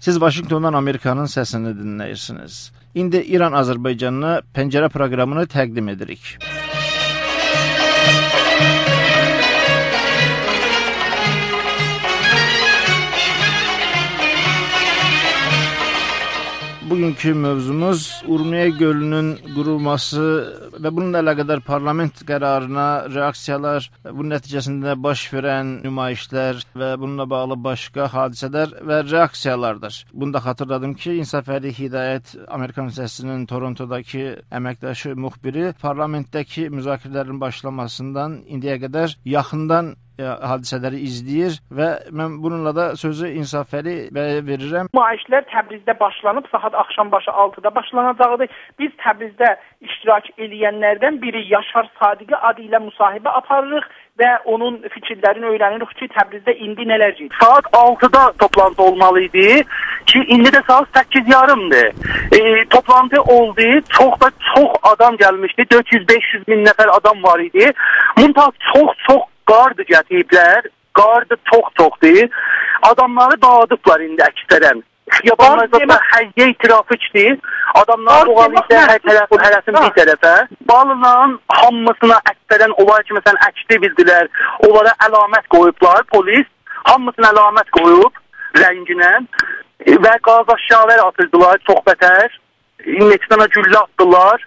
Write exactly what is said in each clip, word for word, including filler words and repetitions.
سیز واشینگتوندان آمریکانین سسینی دینله‌ییرسینیز. ایندی ایران آذربایجانینا پنجره پروقرامینی تقدیم ائدیریک. بوگونکو موضوعوموز اورمیه گؤلونون قوروماسی و بونونلا علاقه‌دار پارلامئنت قرارینا رئاکسییالار، بونون نتیجه‌سینده باش وئرن نمایشلر و بونونلا باغلی باشقا حادثه‌لر و رئاکسییالاردیر. بونو دا خاطیرلادیم کی، انصافعلی هدایت، آمریکانین سسی‌نین تورونتوداکی امکداشی، مخبری، پارلامئنتده‌کی مذاکره‌لرین باشلاماسیندان ایندییه قدر یاخیندان، ائ، حادثه‌لری ایزله‌ییر و من بونونلا دا سؤزو انصافعلی بیه وئریرم. نمایشلر تبریزده باشلانیب، ساعات آخشام باشی آلتیدا باشلاناجاقدیر. بیز تبریزده اشتراک ائله‌ینلردن بیری یاشار صادقی آدی ایله مصاحبه آپاریریق و اونون فیکیرلرینی اؤیره‌نیریک کی، تبریزده ایندی نه‌لر گئدیر. ساعات آلتیدا توپلانتی اولمالی ایدی کی، ایندی ده ساعات سککیز یاریمدیر. ائ، توپلانتی اولدو، چوخ دا چوخ آدام گلمیشدی، دؤرد یوز بئش یوز مین نفر آدام وار ایدی. منتها چوخ چوخ قاردی گتیریبلر، قاردی چوخ چوخدور. آداملاری داغیدیبلار ایندی اکثراً. خیابانلاردا قار دئمک، دا هر یئر ترافیکدیر. آداملار قار دئمک قوغالییبلار هر طرف، هره‌سین بیر طرفه. بالینان هامیسینا اکثراً اولار کی، مثلاً، اکدی بیلدیلر، اونلارا علامت قویوبلار، پلیس هامیسینا علامت قویوب رنگینن و گاز آشاغیلار آتیردیلار، چوخ بتر. نئچه دنه گولله آتدیلار.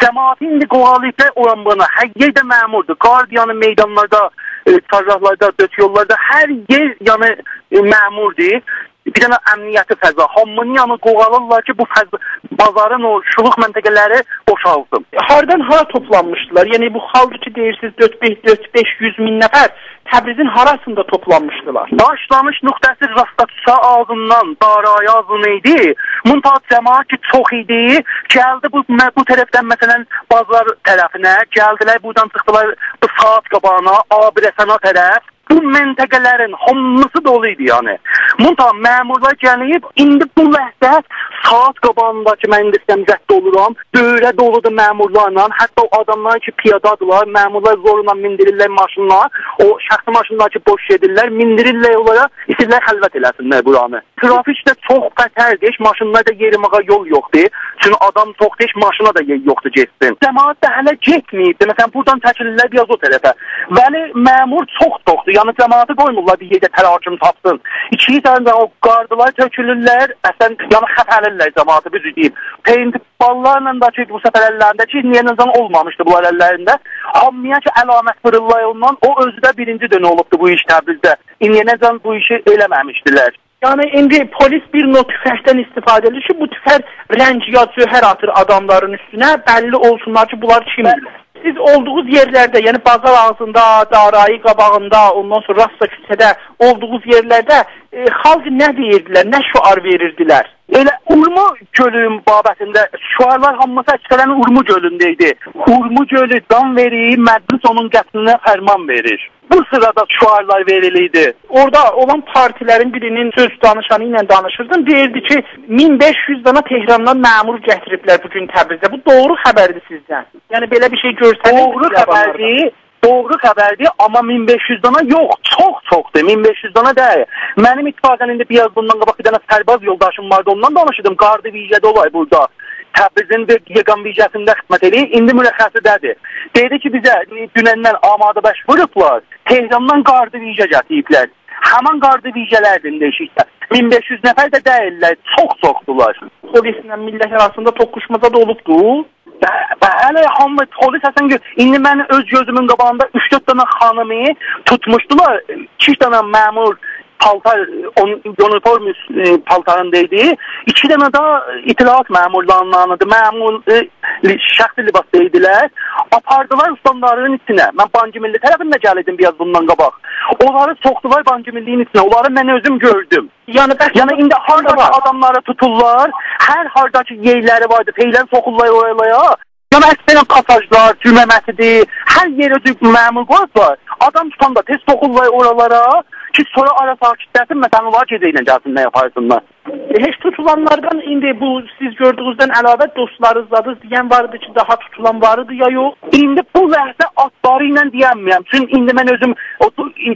جماعتی ایندی قوغالییبلار اوران بورانا. هر یئرده مأموردور. گاردیانی میدانلاردا، ائ، چهارراهلاردا، دؤرد یوللاردا هر یئر، یعنی، ائ، مأموردور. بیر دنه امنیتی فضا. هامینی، یعنی، قوغالیرلار کی، بو فضا، بازارین او شولوق منطقه‌لری بوشالسین. هاردان هارا توپلانمیشدیلار؟ یعنی، بو خالق کی، دئییرسینیز، دؤرد بئش، دؤرد بئش یوز مین نفر تبریزین هاراسیندا توپلانمیشدیلار؟ باشلانیش نقطه‌سی راستاچوسا آغزیندان دارایی آغزینی ایدی. منتها جماعت کی، چوخ ایدی، گلدی بو، مه-، بو طرفدن، مثلاً، بازار طرفینه، گلدیلر، بورادان چیخدیلار بو ساعات قاباغینا، آبرسانا طرف. بو منطقه‌لرین هامیسی دولو ایدی، یعنی. منتها مأمورلار گلیب، ایندی بو لحظه ساعات قاباغیندا کی، من ایندی سیزه رد اولورام، دؤوره دولودور مأمورلارلا، حتی او آداملار کی، پیادادیرلار، مأمورلار زورلا میندیریرلر ماشینلارا، او شخصی ماشینلار کی، بوش گئدیرلر، میندیریرلر اونلارا، ایسته‌ییرلر خلوت ائله‌سینلر بورانی. ترافیک ده چوخ بتردیر، هئچ ماشینلار دا یئریماغا یول یوخدور. چونکی آدام چوخدور، هئچ ماشینا دا یئر یوخدور گئتسین. جماعت ده هله گئتمه‌ییبدیر. مثلاً، بورادان چکیلیرلر، بیر آز او طرفه. ولی مأمور چوخ چوخدور. یعنی، جماعتی قویمورلار بیر یئرده تراکم تاپسین. ایکی سنه ده او قاردیلار تؤکولورلر، اصلاً، یعنی، خفه‌لیرلر جماعتی، بو جور دئییم. پئینت‌باللارلا دا کی، بو سفر اللرینده کی، ایندییه‌جن اولمامیشدی بونلار اللرینده. هامییا کی، علامت وورورلار اوندان، او اؤزو ده بیرینجی دؤنه اولوبدو بو ایش تبریزده. ایندییه‌جن بو ایشی ائله‌مه‌میشدیلر. یعنی، ایندی پلیس بیر نوع توفنگدن استفاده ائدیر کی، بو توفنگ رنگ یا جوهر آتیر آداملارین اوستونه، بللی اولسونلار کی، بونلار کیمدیرلر. بلی. سیز اولدوغونوز یئرلرده، یعنی بازار آغزیندا، دارایی قاباغیندا، اوندان سونرا راستا کوچه‌ده اولدوغونوز یئرلرده، ائ، خالق نه دئییردیلر، نه شعار وئریردیلر؟ ائله اورمو گؤلون بابتینده شعارلار هامیسی اکثراً اورمو گؤلونده ایدی. اورمو گؤلو جان وئریر، مجلس اونون قتلینه فرمان وئریر. بو سیرادا شعارلار وئریلیردی. اورادا اولان پارتی‌لرین بیرینین سؤز دانیشانی ایله دانیشیردیم. دئییردی کی، مین بئش یوز دانا تهراندان مأمور گتیریبلر بو گون تبریزه. بو دوغرو خبردیر سیزجه؟ یعنی، بئله بیر شئی گؤرسنیر خیابانلاردا؟ دوغرو خبردیر، دوغرو خبردیر، آمما مین بئش یوز دانا یوخ، چوخ چوخدور، مین بئش یوز دانا دئییل. منیم اتفاقاً ایندی بیر آز بوندان قاباق بیر دنه سرباز یولداشیم واردی، اوندان دانیشیردیم. گارد ویژه‌ده اولار بورادا. تبریزین بیر یگان ویژه‌سینده خدمت ائله‌ییر، ایندی مرخصی‌ده‌دیر. دئدی کی، بیزه دونندن آماده‌باش ووروبلار، تهراندان گارد ویژه گتیریبلر. همان گارد ویژه‌لردیر ایندی ائشیکده. مین بئش یوز نفر ده دئییللر، چوخ چوخدولار. پلیسله میللت آراسیندا توققوشماجا دا اولوبدو؟ ب-، بلی، هامی پلیس اصلاً گؤ-، ایندی من اؤز گؤزومون قاباغیندا اوچ-دؤرد دنه خانیمی توتموشدولار. ایکی دنه مأمور پالتار، اون-، اونیفورم اوست-، ائ، پالتاریندا ایدی. ایکی دنه ده اطلاعات مأمورلاریندان ایدی. مأمور، ائ، لی-، شخصی لباسدا ایدیلر. آپاردیلار استاندارین ایچینه. من بانک ملی طرفینده گلیردیم بیر آز بوندان قاباق. اونلاری سوخدولار بانک ملی‌نین ایچینه. اونلاری من اؤزوم گؤردوم. یعنی، بس یعنی، ایندی هاردا وار. آداملاری توتورلار، هر هاردا کی یئرلری واردی، فعلاً سوخورلار اورالارا. یعنی، اکثراً پاساژلار، جمعه مسجدی، هر یئره دو-، مأمور قویوبلار. آدام توتاندا تئز سوخورلار اورالارا کی، سونرا آرا ساکیتله‌سین، مثلاً، اونلار گئجه ایله گلسینلر، آپارسینلار. هئچ توتولانلاردان ایندی بو سیز گؤردویونوزدن علاوه دوستلارینیز، زادینیز دئین وار ایدی کی، داها توتولان وار ایدی یا یوخ؟ ایندی بو لحظه آدلاری ایله دئیه‌میرم. چونکی ایندی من اؤزوم او،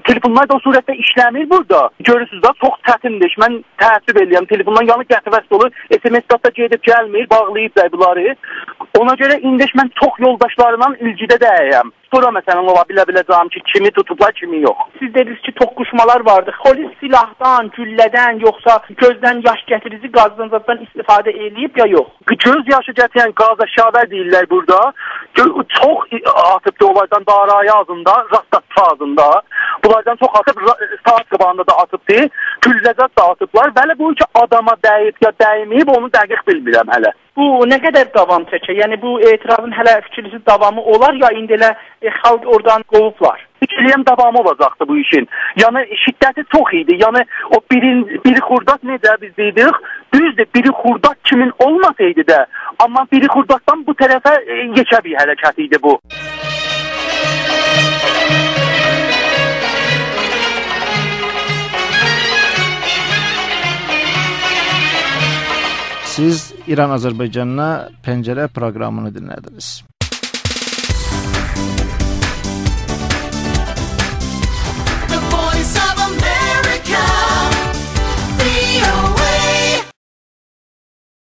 تلفونلار دا او صورتده ایشله‌میر بورادا. گؤرورسونوز دا، چوخ چتیندیر. من تأسف ائله‌ییرم، تلفونلار یعنی قطع وصل اولور، اس ام اس حتی گئدیب گلمیر، باغلاییبلار بونلاری. اونا گؤره ایندی من چوخ یولداشلاریملا ایلگیده دئییرم. سونرا مثلا اولا بیله بیله‌جم کی، کیمی توتوبلار، کیمی یوخ. سیز دئدینیز کی، توققوشمالار واردی. پلیس سلاحدان، گولله‌دن، یوخسا گؤزدن یاش گتیریجی گازدان زاددان استفاده ائله‌ییب یا یوخ؟ گؤز یاشی گتیرن گاز آشاغی دئییرلر بورادا. گؤ-، چوخ آتیبدی اونلاردان دارایی آغزیندا، راست آغزیندا. بونلاردان چوخ آتیب، را-، ساعات قاباغیندا دا آتیبدی. گولله زاد دا آتیبلار. ولی بو کی آداما دَییب یا دَیمه‌ییب، اونو دقیق بیلمیرم هله. بو نه قدر داوام چکر؟ یعنی بو اعتراضین هله فیکرینیزین داوامی اولار یا ایندی ائله، ائ، خالق اورادان قوووبلار؟ فیکریم داوامی اولاجاقدی بو ایشین. یعنی شدتی چوخ ایدی. یعنی او بیرین-، بیر خرداد، نئجه بیز دئدیک، دوزدور، بیر خرداد کیمین اولماسایدی دا، آمما بیر خرداددان بو طرفه، ائ، یئکه بیر حرکت ایدی بو. سیز ایران آذربایجانینا پنجره پروقرامینی دینله‌دینیز.